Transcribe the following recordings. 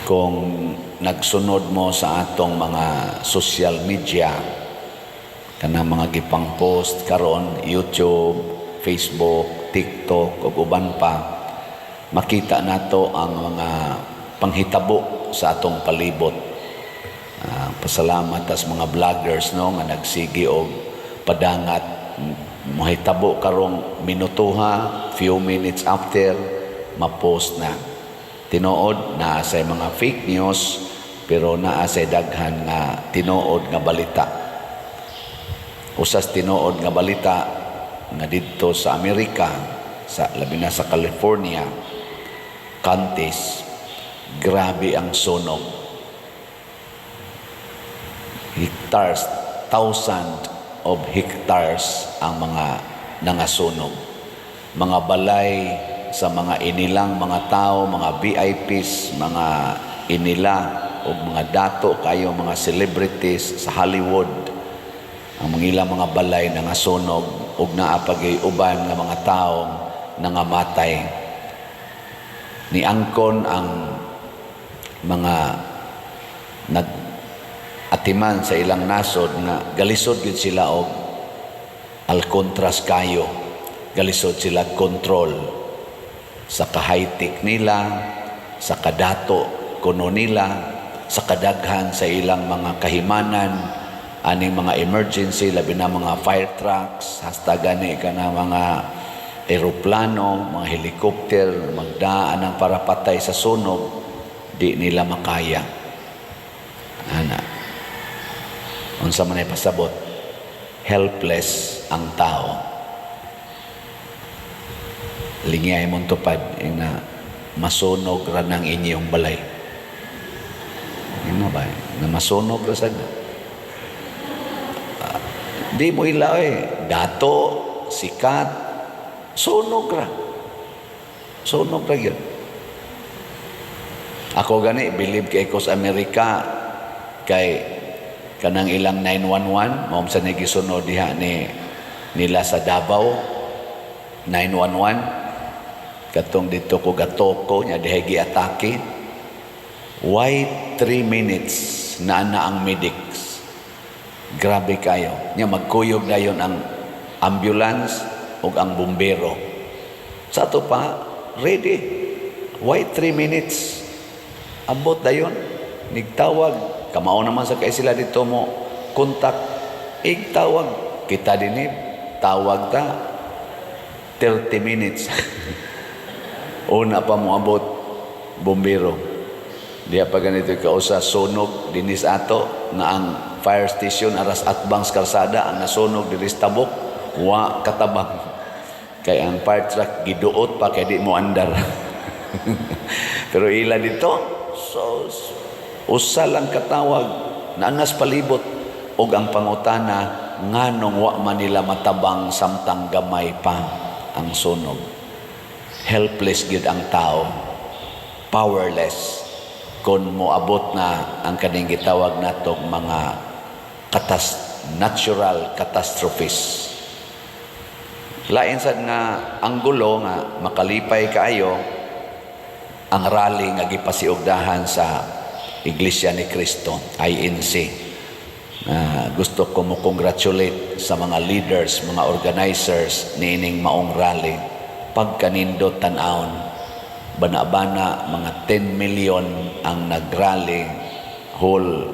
Kung nagsunod mo sa atong mga social media, kanang mga gipang post karon, YouTube, Facebook, TikTok ug uban pa, makita nato ang mga panghitabo sa atong palibot. Pasalamat tas mga vloggers, no, nga nagsigi og padangat mahitabo karong minutuha, few minutes after, ma-post na. Tinuod naa say mga fake news, pero naa say daghan nga tinuod nga balita. Usas tinuod nga balita nga didto sa Amerika, sa labi na sa California counties, grabe ang sunog. Hectares, thousand of hectares ang mga nangasunog. Mga balay sa mga inilang mga tao, mga VIPs, mga inila o mga dato kayo, mga celebrities sa Hollywood, ang mga ilang mga balay nangasunog ug naa pa'y uban nga mga tao nangamatay. Niangkon ang mga nag atiman sa ilang nasod nga galisod gyud sila og alkontras kayo, galisod sila control sa ka-high-tech nila, sa kadato kuno nila, sa kadaghan sa ilang mga kahimanan aning mga emergency, labi na mga fire trucks, hasta gani kana mga eroplano, mga helicopter, magdaan ang para patay sa sunog, di nila makaya ana. Unsa man ay pasabot? Helpless ang tao. Lingiyay mong tupad na masunog ra ng inyong balay. Ano ba? Na masunog ra sad. Di mo ila eh. Dato, sikat, sunog ra. Sunog ra yun. Ako gani, believe kay ko sa Amerika kay kanang ilang 911, mao sa gisunod diha ni nila sa Davao 911, katong dito ko gatoko nya diha giatake. Why 3 minutes na na ang medics? Grabe kayo nya. Magkuyog dayon ang ambulance ug ang bumbero. Sa ato pa ready. Why 3 minutes? Abot dayon, nigtawag. Kamao naman sa kay sila dito mo kontak, igtawag. Kita dinhi, tawag ta 30 minutes, una pa mo abot bumbero. Diya pa ganito kausa sunog dinis ato nga ang fire station aras atbang sa kalsada, ang nasunog diri sa Tabuk wa katabang kay ang fire truck giduot pa kay di mo andar. Pero ila dito, so usa lang katawag, naangas palibot. Og ang pangutana, nganong wa man nila matabang samtang gamay pa ang sunog? Helpless gyud ang tao, powerless kung moabot na ang kaning gitawag natong mga natural catastrophes. Lain sad nga anggulo nga makalipay kaayo ang rally nga gipasiugdahan sa Iglesia ni Cristo, INC. Gusto ko mo congratulate sa mga leaders, mga organizers niining maong rally. Pagkanindot tan-awon, bana-bana mga 10 million ang nagrally whole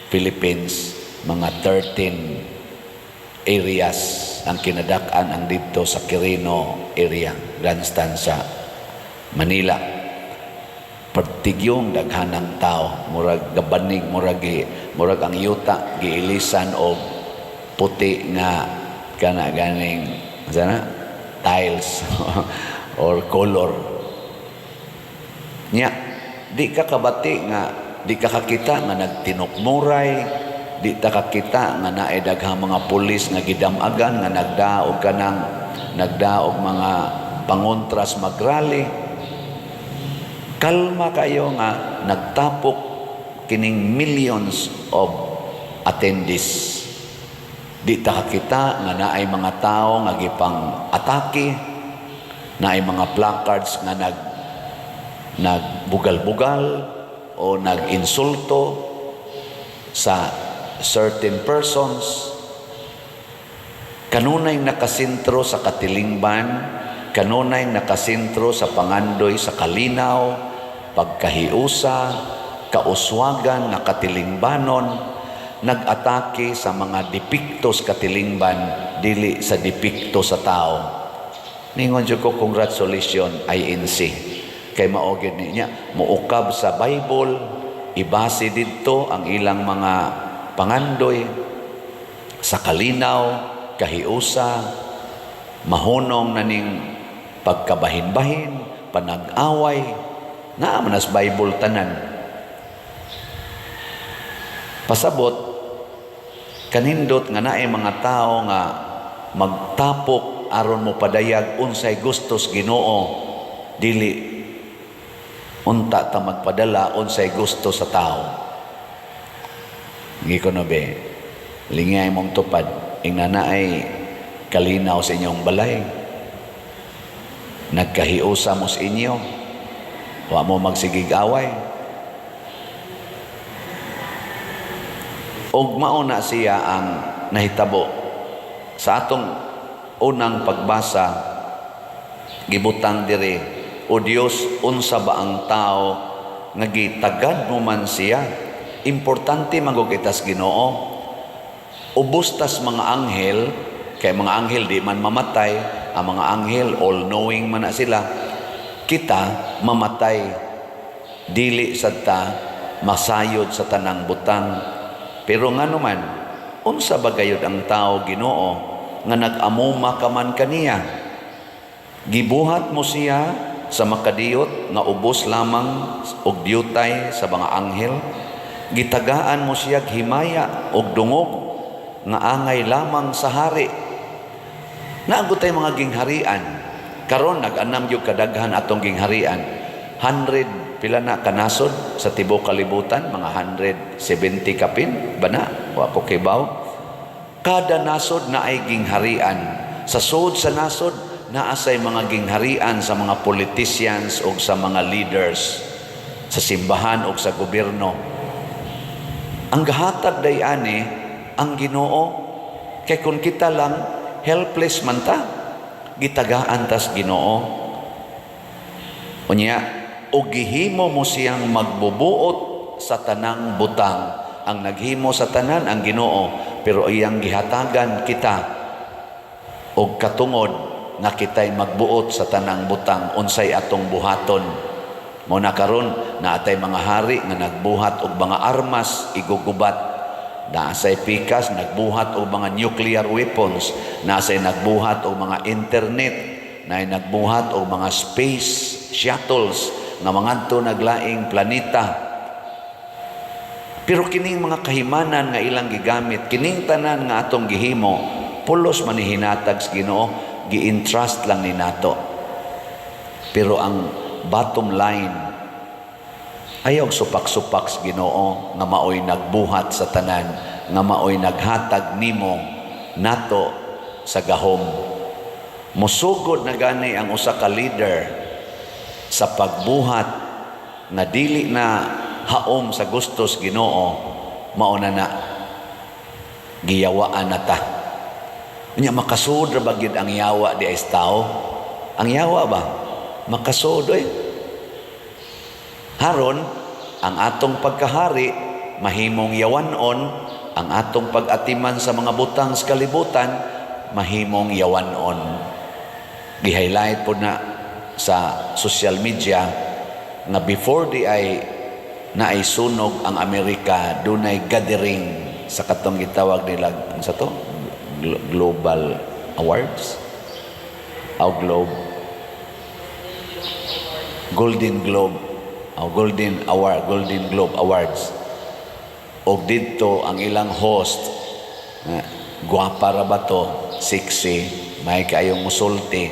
Philippines, mga 13 areas ang kinadak-an, ang didto sa Quirino area, grandstand sa Manila. Partigyong daghanang tao, murag gabanig, murag ang yuta giilisan og puti nga kana ganing sana tiles or color. Nya, di ka kabati nga di ka kakita nga nagtinukmuray, di ta kakita nga naay daghang mga pulis nga gidamagan nga nagdaog kanang nagdaog mga pangontras magrally. Kalma kayo nga nagtapok kining millions of attendees. Di ta kakita nga naay mga tao nga gipang atake, naay mga placards nga nag nagbugal-bugal o nag-insulto sa certain persons, kanunay nakasentro sa katilingban, kanunay nakasentro sa pangandoy sa kalinaw, pagkahiusa, kauswagan nga katilingbanon, nag-atake sa mga depektos katilingban, dili sa depekto sa tao. Ningon jud ko, congratulations INC. Kay mao gyud niya muukab sa Bible, ibase didto ang ilang mga pangandoy sa kalinaw, kahiusa, mahunong na ning pagkabahin-bahin, panag-away, naa man nas Bible tanan. Pasabot, kanindot nga naay mga tao nga magtapok aron mo padayag unsay gustos Ginoo, dili unta ta magpadala unsay gusto sa tao. Ngiko no be, lingay mong tupad, ingna naay kalinaw sa inyong balay. Nagkahiusa mo sa inyo, wa mo magsigig away. Og mao na siya ang nahitabo sa atong unang pagbasa, gibutang dire, "O Dios, unsa ba ang tao nga gitagad mo man siya?" Importante man gud kitas Ginoo. Ubos tas mga anghel, kay mga anghel di man mamatay, ang mga anghel all knowing man na sila. Kita mamatay, dili sad ta masayod sa tanang butang. Pero ngano man, unsa ba gayud ang tao, Ginoo, nga nag-amuma ka man kaniya? Gibuhat mo siya sa makadiyot nga ubos lamang og diyutay sa mga anghel. Gitagaan mo siya himaya og dungog nga angay lamang sa hari. Naa gud tay mga gingharian. Karon nag-anam gyud kadaghan atong gingharian. 100 pila na kanasod sa tibuok kalibutan, mga 170 kapin ba na? Wa ko kibaw. Kada nasod na ay gingharian. Sa sud sa nasod, naa say mga gingharian sa mga politicians o sa mga leaders sa simbahan o sa gobyerno. Ang gahatag day ani ang Ginoo, kay kung kita lang, helpless man ta. Gitagaan tas Ginoo. Unya, og gihimo mo siyang magbubuot sa tanang butang. Ang naghimo sa tanan ang Ginoo, pero iyang gihatagan kita og katungod nga kitay magbuot sa tanang butang, unsay atong buhaton. Mo na karon naatay mga hari nga nagbuhat og mga armas igugubat. Naasay pikas nagbuhat og mga nuclear weapons, naasay nagbuhat og mga internet, naay nagbuhat og mga space shuttles nga mangadto naglaing planeta. Pero kining mga kahimanan nga ilang gigamit, kining tanan nga atong gihimo, pulos man ni hinatag sa Ginoo, gi-entrust lang ni nato. Pero ang bottom line, ayaw supak-supak sa Ginoo nga maoy nagbuhat sa tanan, nga maoy naghatag nimo nato sa gahom. Musugod na gani ang usa ka leader sa pagbuhat nga dili na haom sa gustos Ginoo, mao na na giyawaan na ta. Unya, makasud ra ba gyud ang yawa di ay sa tao? Ang yawa ba? Makasud oy. Haron, ang atong pagkahari mahimong yawanon, ang atong pag-atiman sa mga butang sa kalibutan mahimong yawanon. Gi-highlight po na sa social media nga before di ay naay sunog ang Amerika, dunay gathering sa katong gitawag nila sa to Global Awards o Globe, Golden Globe o Golden Award, Golden Globe Awards. Og didto ang ilang host, gwapa ra ba to, sexy, may kaayong musulti,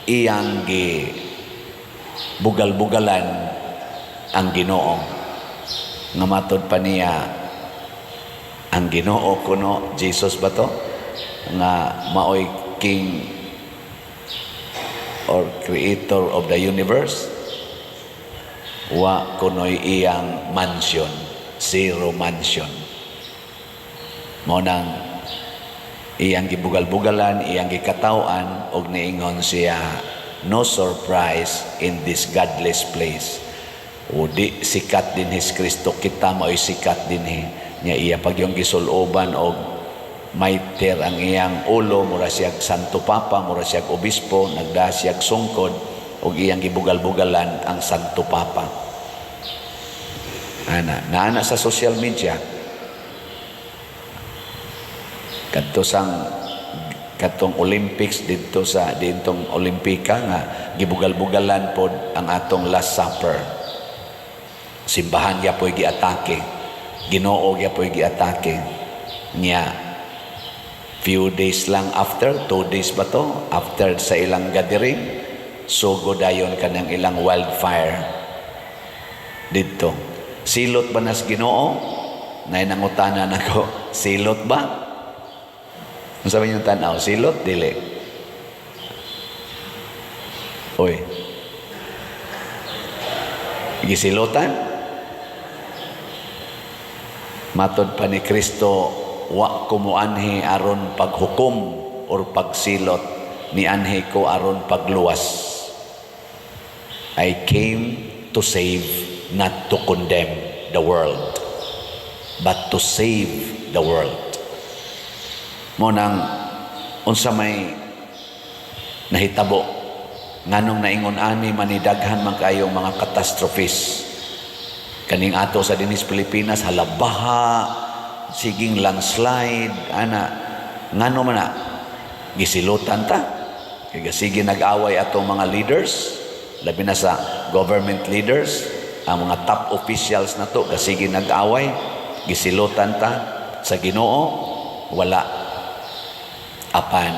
iyang gi bugal-bugalan ang Ginoo nga matod pa niya ang Ginoo kuno, Jesus ba to, nga maoy king or creator of the universe. Wa kunoy iyang mansion, zero mansion. Mao nang iyang gibugal-bugalan, iyang gikataw-an og niingon siya, "No surprise in this godless place." O di sikat dinhi si Kristo, kita mao'y sikat dinhi. Nya iya pag yung gisuloban og mitre ang iyang ulo, mura siyag Santo Papa, mura siyag obispo, nagda siyag sungkod, og iyang gibugal-bugalan ang Santo Papa. Ana, naana sa social media. Kadto sang katong Olympics didto sa dintong Olimpika nga gibugal-bugalan pod ang atong Last Supper. Simbahan gyapoy giatake. Ginoo gyapoy giatake. Nya few days lang after, 2 days ba to? After sa ilang gathering, sugo dayon kanang ilang wildfire didto. Silot ba nas Ginoo? Nay nangutana nako, silot ba? Unsa man yung tanaw? Silot dili? Oy. Gisilotan? Matod pa ni Kristo, wa ko muanhi aron paghukom or pagsilot, nianhi ko aron pagluwas. I came to save, not to condemn the world, but to save the world. Mao nang unsa may nahitabo, nganong naingon ani manidaghan man kayong mga catastrophes kaning ato sa dinhis Pilipinas, halabaha, siging landslide ana, ngano man na gisilutan ta? Kay sige nag-away atong mga leaders, labi na sa government leaders, ang mga top officials nato, kasige nag-away. Gisilutan ta sa Ginoo? Wala. Apan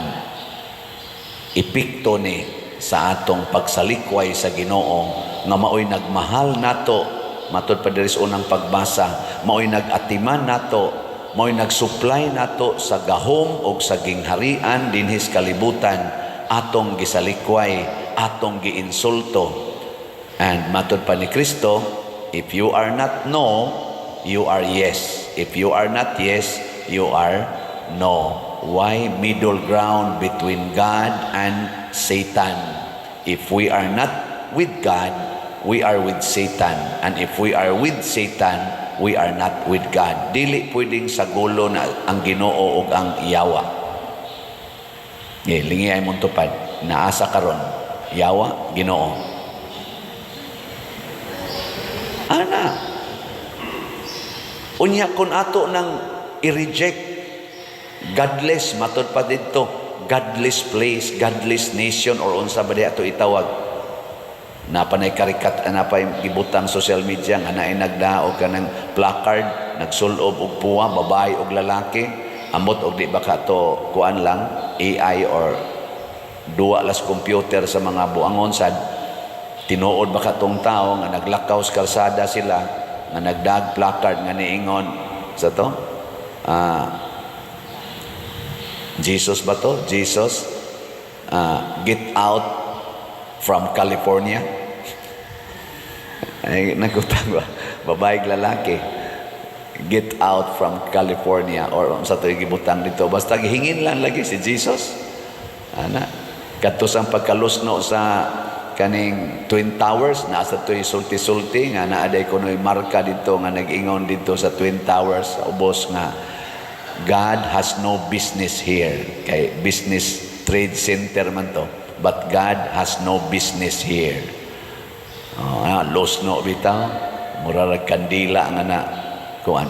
epekto ni sa atong pagsalikway sa Ginoo nga maoy nagmahal nato, matod pa diri sa unang pagbasa, maoy nag-atiman nato, maoy nag-supply nato sa gahom og sa gingharian dinhis kalibutan, atong gisalikway, atong giinsulto. And matod pa ni Kristo, if you are not no, you are yes. If you are not yes, you are no. Why middle ground between God and Satan? If we are not with God, we are with Satan. And if we are with Satan, we are not with God. Dili pwedeng sagulo na ang Ginoo ug ang yawa. Eh, lingi ay mong tupad. Naasa karon. Yawa, Ginoo. Ana. Unya kung ato nang i-reject godless, matod pa didto, godless place, godless nation, or unsa ba di ato itawag. Napanay karikat, napay gibutang social media nga naay nagdao kanang placard, nagsulob og puwa, babae og lalaki. Amot og di ba ka to kuan lang, AI or duwa las computer sa mga buangon sad. Tinuod ba ka tong tao nga naglakaw sa kalsada sila nga nagdag placard nga niingon sa to, Jesus ba to? Jesus, get out from California. Ay, nagutang ba? Babae, lalaki. "Get out from California" or sa to gibutang dito. Basta gihingin lang lagi si Jesus. Ana. Kadto sa pagkalusno sa kaning Twin Towers, nasa to'y sulti-sulti nga naa day kuno'y marka dito nga nag-ingon dito sa Twin Towers sa ubos nga "God has no business here." Kay business trade center man to. But God has no business here. Oh, lusno bitaw. Mura rag kandila nga na kuan.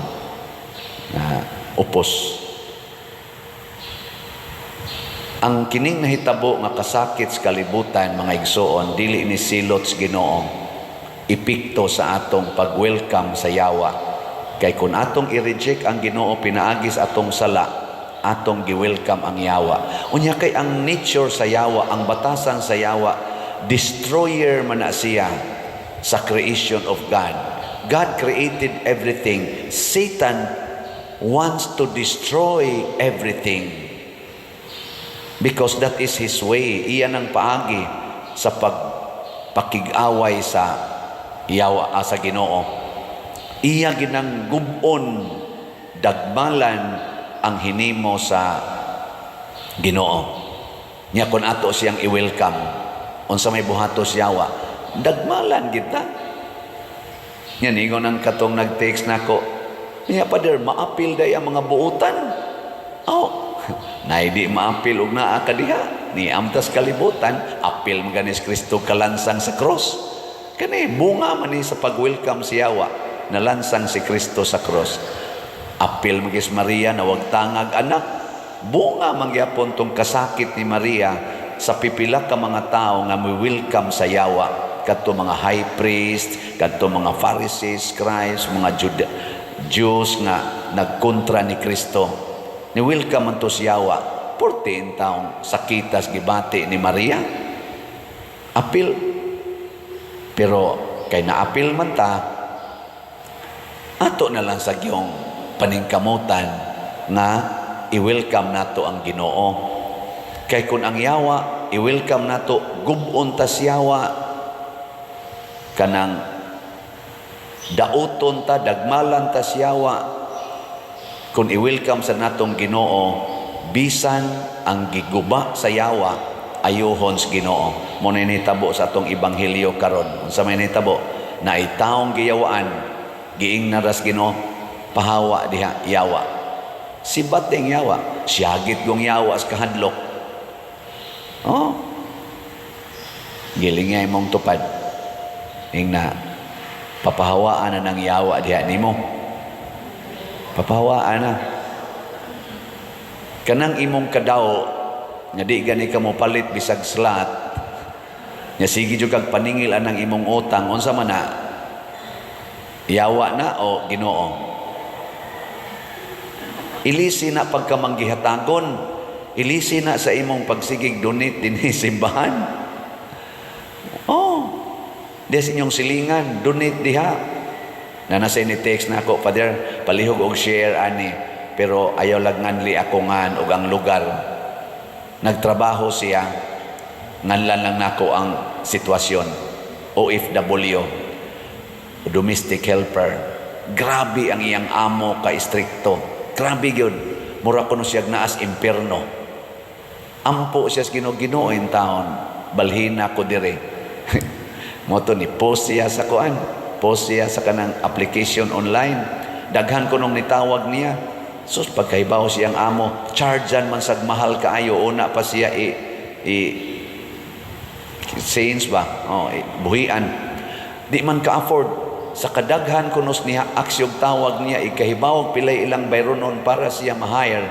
Na upos. Ang kining nahitabo nga kasakit sa kalibutan, mga igsoon, dili ni silot sa Ginoo. Epekto sa atong pag-welcome sa yawa. Kay kung atong i-reject ang Ginoo pinaagi sa atong sala, atong gi-welcome ang yawa. Unya kay ang nature sa yawa, ang batasan sa yawa, destroyer man na siya sa creation of God. God created everything. Satan wants to destroy everything. Because that is his way. Iyan ang paagi sa pagpakig-away sa yawa, sa Ginoo. Iya ginang gub-on, dagmalan ang hinimo sa Ginoo. Nya kun ato siyang i-welcome, unsa may buhatos yawa? Dagmalan kita. Nya ningon ang katong nag-text nako, "Niya, Father, maapil day ang mga buutan." Oh, nay di maapil og naa ka diha. Ni amtas kalibutan, apil man ganis Kristo kalansang sa cross. Kani bunga man ni sa pag-welcome si yawa, nalansang si Kristo sa cross. Apil man gis Maria na wag tangag anak. Bunga man gyapon tong kasakit ni Maria sa pipila ka mga tao nga mo-welcome sa yawa, kadto mga high priest, kadto mga Pharisees, scribes, mga Jews nga nagkontra ni Kristo. Ni welcome man to si yawa. 14 taong sakitas gibati ni Maria. Apil. Pero kay naapil man ta, ato na lang sa giyong paningkamutan nga i-welcome nato ang Ginoo. Kay kung ang yawa, i-welcome nato, gub-on tas yawa, kanang dauton ta, dagmalan ta siyawa. Kung i-welcome sa natong Ginoo, bisan ang giguba sa yawa, ayuhon sa Ginoo. Mo na nitabo sa atong ebanghelyo karon. Unsa may nitabo? Naay taong giyawaan, giingnan ras Ginoo, "Pahawa diha, yawa." Sibat ding yawa, siyagit gong yawa sa kahadlok. Oh. Giling mong tupad. Ingna, papahawaan na ng yawa diha nimo. Papahawaan na. Kanang imong kadaw, nga di gani ka mo palit bisag slot, nga sige jud kag paningil anang imong utang, unsa man na? Yawa na o Ginoo? Ilisi na pagkamanggihatagon. Ilisi na sa imong pagsigig donate dinhi simbahan. Oh, di sa inyong silingan, donate diha. Na nasa ini text na ako, "Father, palihog og share ani." Pero ayaw lag nganli ako ngan og ang lugar. Nagtrabaho siya, nganlan lang nako ang sitwasyon. OFW, domestic helper. Grabe ang iyang amo ka istrikto. Grabe gyud. Mura kuno siya naas impierno. Ampo siya sa Ginoo, "Ginoo in taon. Balhina ko dire." Mo to ni post siya sa kuan. Post siya sa kanang application online. Daghan ko nung nitawag niya. Sus, pagkahibaw siyang amo, chargean man sag mahal kaayo, una pa siya i change ba? Oh, i, buhian. Di man ka-afford. Sa kadaghan kunos niya aksyog tawag niya, ikahibaw pilay ilang bayronon para siya ma-hire.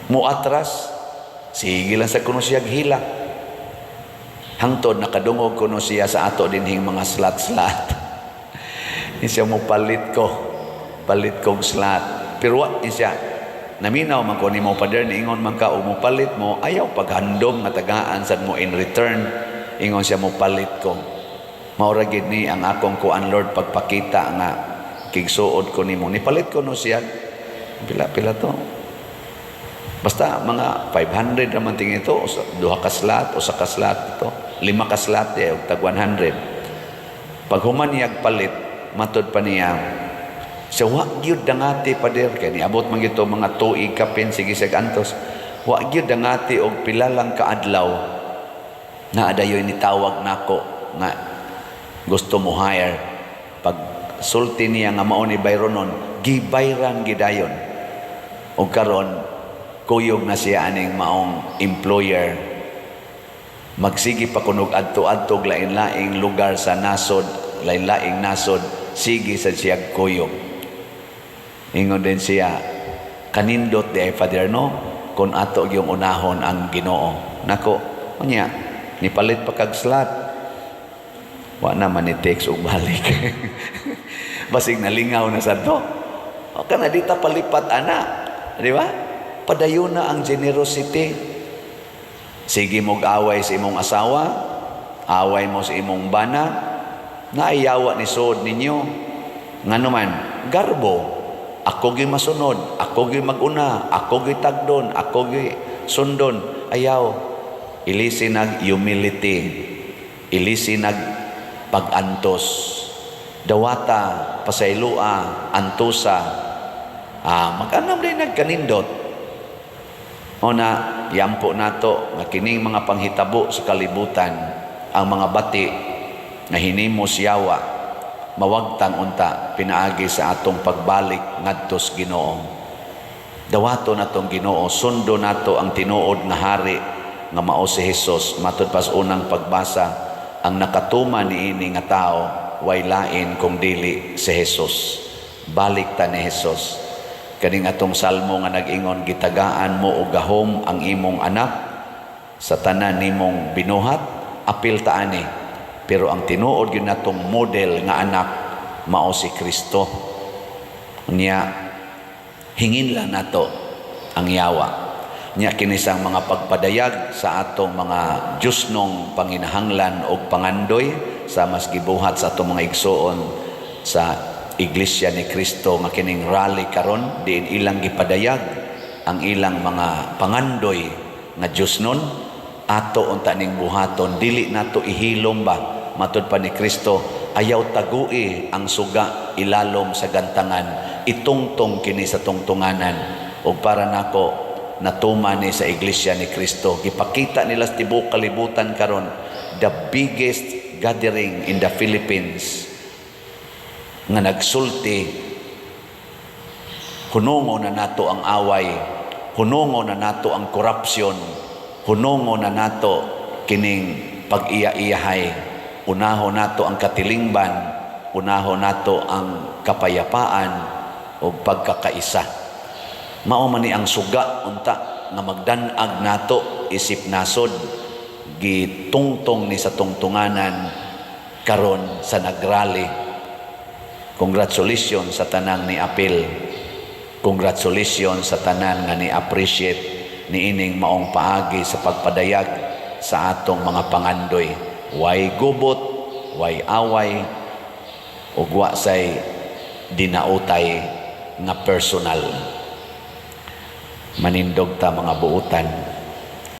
Mo atras, sige lang sa kuno siya hila. Hangtod nakadungog kuno siya sa ato dinhing mga slot-slot. Siya mo palit ko. Palit kog slot. Pero wa ni siya naminaw man ko nimo, Pader, niingon man ka o mo palit mo, ayaw paghandom nga tagaan sad mo in return. Ingon siya, "Mo palit ko. Mao ra gid ni ang akong kuan, Lord, pagpakita nga kigsuod ko nimo." Nipalit ko no siya. Pila pila to? Basta mga 500 naman tingin ito, duha ka slot o sa ka slot ito, lima ka slot eh, og tag 100. Pag human niyag palit, matod pa niya, sa wa gyud dangati, Pader, kay niabot man gyud to mga tuig kapin sige siya antos. Wa gyud dangati og pila lang ka adlaw na adayoy nitawag nako nga gusto mo hire. Pag sulti niya nga mao ni bayronon, gibayran gidayon. Og karon kuyog na siya aning maong employer. Magsige pa kunog adto-adto lain-laing lugar sa nasod, lain-laing nasod, sige sa siya kuyog. Ingon din siya, "Kanindot di ay, Father, no, kung ato yung unahon ang Ginoo." Nako, unya, nipalit pa kag slot. Wa naman ni text og balik. Basig nalingaw na sa to. O kana di ta palipat ana. Di ba? Padayon na ang generosity. Sige mo away sa imong asawa, away mo sa imong bana, naayawa ni suod ninyo. Ngano man, garbo. Ako gyud masunod, ako gyud maguna, ako gyud tagdon, ako gyud sundon. Ayaw. Ilisi nag humility. Ilisi nag Pag-antos. Dawata, pasaylua, antusa. Mag-anam din nagkanindot. O na, yampo nato nga kining mga panghitabo sa kalibutan, ang mga bati nga hinimo siyawa, mawagtang unta pinaagi sa atong pagbalik ngadto sa Ginoo. Dawato natong Ginoo, sundo nato ang tinuod nga hari nga mao si Jesus. Matud pas unang pagbasa, ang nakatuman niini nga tao way lain kung dili si Jesus. Balik ta ni Jesus. Kaning atong salmo nga nag-ingon, "Gitagaan mo og gahom ang imong anak sa tanan nimong binuhat," apil ta ani. Pero ang tinuod gyud natong model nga anak mao si Kristo. Nya hingin lang nato ang yawa. Nya kinisang mga pagpadayag sa atong mga Diyosnong panginahanglan og pangandoy sa mas gibuhat sa atong mga igsuon sa Iglesia ni Cristo nga kining rally karon, diin ilang gipadayag ang ilang mga pangandoy nga Diyosnon, ato unta ning buhaton. Dili nato ihilom ba. Matud pa ni Kristo, ayaw tagui ang suga ilalom sa gantangan, itungtong kini sa tungtunganan. Ug para nako, natuman ni sa Iglesia ni Kristo. Gipakita nila sa tibuok kalibutan karon, the biggest gathering in the Philippines nga nagsulti, hunungo na nato ang away, hunungo na nato ang korupsyon, hunungo na nato kining pag-iya-iyahay, unaho nato ang katilingban, unaho nato ang kapayapaan o pagkakaisa. Mao man ni ang suga unta nga magdan-ag nato isip nasod, gitungtong ni sa tungtunganan karon sa nagrally. Congratulations sa tanang ni apil. Congratulations sa tanan nga ni appreciate niining maong paagi sa pagpadayag sa atong mga pangandoy. Way gubot, way away, ug wa say dinautay nga personal. Manindog ta, mga buutan.